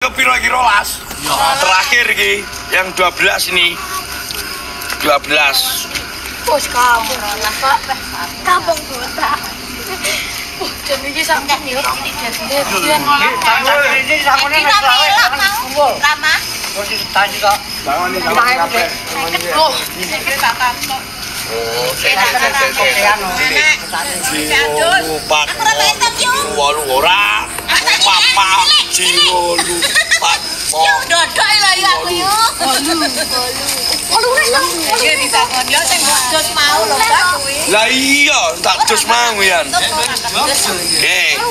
kepiro iki 12? Terakhir iki yang 12 ini. 12. Bos kampung Pak. Kampung botak. Jam iki sampe yo. Iki sangone Rama. Wis ditani kok. Sangone kabeh. Oh, sing tak tamtok. Oh, sik. Wolu ora. Papa jiwolu pat. Yo dodok lho ya aku yo. Wolu. Iki disakon yo sing dos mau lho Mbak kuwi. Lah iya, tak dos mau yan. Oke.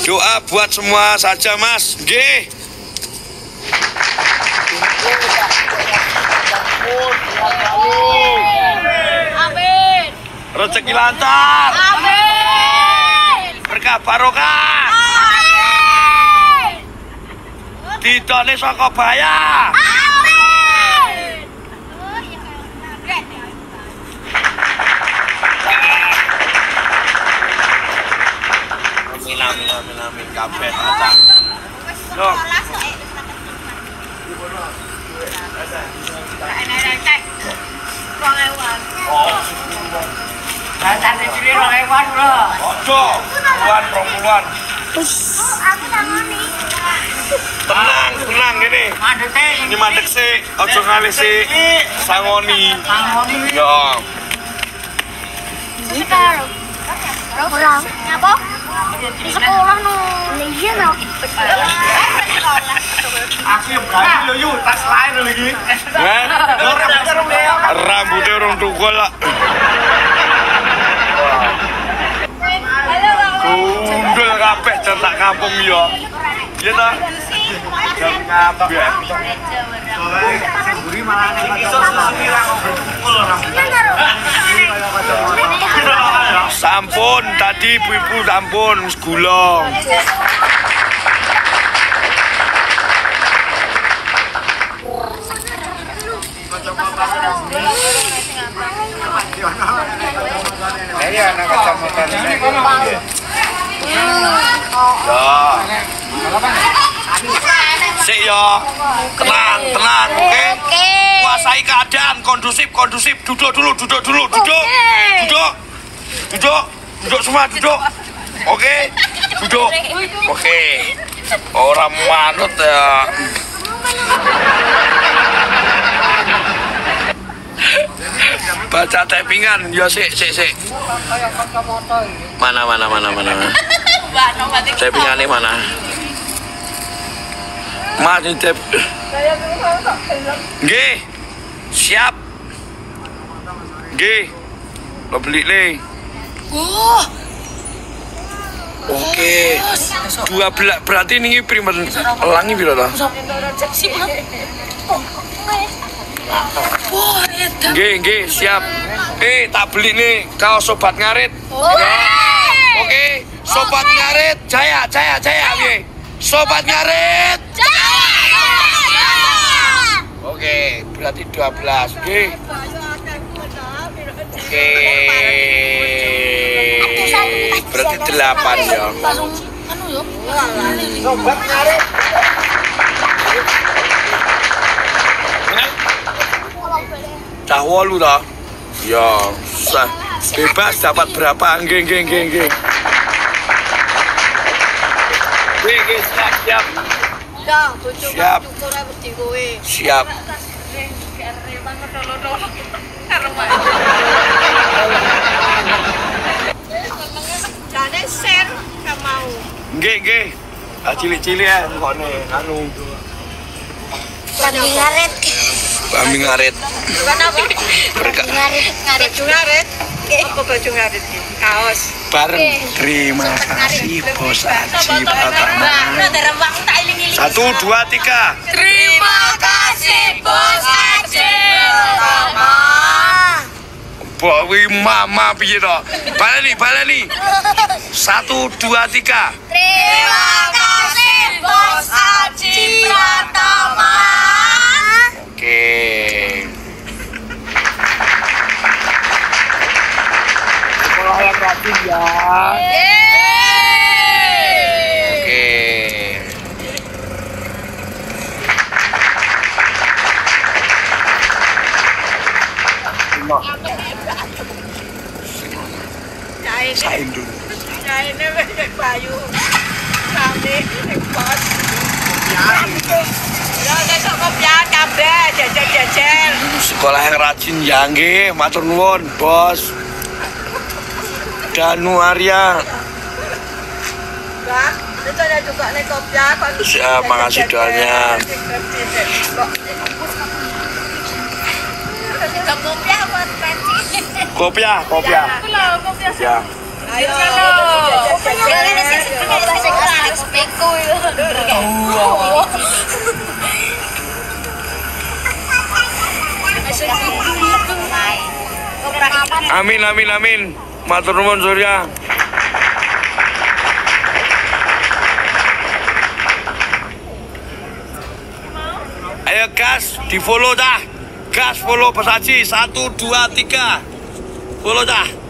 Doa buat semua saja Mas. Nggih. Amin. Rezeki lancar. Amin. Berkah barokah. Amin. Didone saka baya. Amin. Amin amin amin amin kabeh tacang. Loh. Tenang, tenang gini. Ini mandek sih, ojo ngalih sih. Sangoni. Yo. Ora. Ngapa? Di sekolah no. Iya no. Aku yang berani lho yu, tas lain lho iki. Rambutnya urung tukul lah. Gundul kabeh jan tak kampung ya. Iya ta? Jan kabeh. Sing mburi malah iso susu ra kok tukul rambutnya. Sampun tadi ibu-ibu sampun wis gulong. Ya. Sik yo. Tenang, tenang, oke? Kuasai keadaan, kondusif, kondusif. Duduk dulu, duduk dulu, duduk. Duduk. Duduk, duduk semua, duduk. Oke, duduk. Oke. Orang manut ya. Baca typingan, ya sik, sik, sik. Mana, mana, mana, mana. Typingannya mana? Mas ini tep. Nggih. Siap. Nggih. Lo beli nih. Oke. 12 berarti ini primer elangi piro ta? Nggih, nggih, siap. Tak beli nih kaos sobat ngarit. Oke, sobat ngarit, jaya, jaya, jaya, nggih. Sobat ngarit. Jaya. Oke, berarti 12, nggih. Oke. Berarti 8 ya. Sobat ngarit. Cah 8 ta? Ya, sah. Bebas dapat berapa? Nggih, nggih, nggih, nggih. Nggih, nggih, siap, siap. Siap. Siap. Nggih, nggih. Ah cilik-cilik ya ngkone anu. Kambing ngarit. Kambing ngarit. Bukan apa? Ngarit, ngarit, ngarit. Apa baju ngarit iki? Kaos. Bareng. Terima kasih Bos Aji Pratama. 1 2 3. Terima kasih Bos Aji Pratama. Bawi mama piye to? Baleni, baleni. 1 2 3. Terima kasih Bos Aji Pratama. Oke. Sekolah yang rajin ya. Oke. Sing bos. Ya sesuk kopian kabeh jejer-jejer. Sekolah yang rajin ya nggih, matur nuwun, Bos. Danu Arya. Bang, itu juga nih kopiah. Siap, makasih doanya. Kopiah, kopiah. Ya. Ayo. Amin, amin, amin. Matur nuwun Surya. Ayo gas, di follow dah. Gas follow Bos Aji 1 2 3. Follow dah.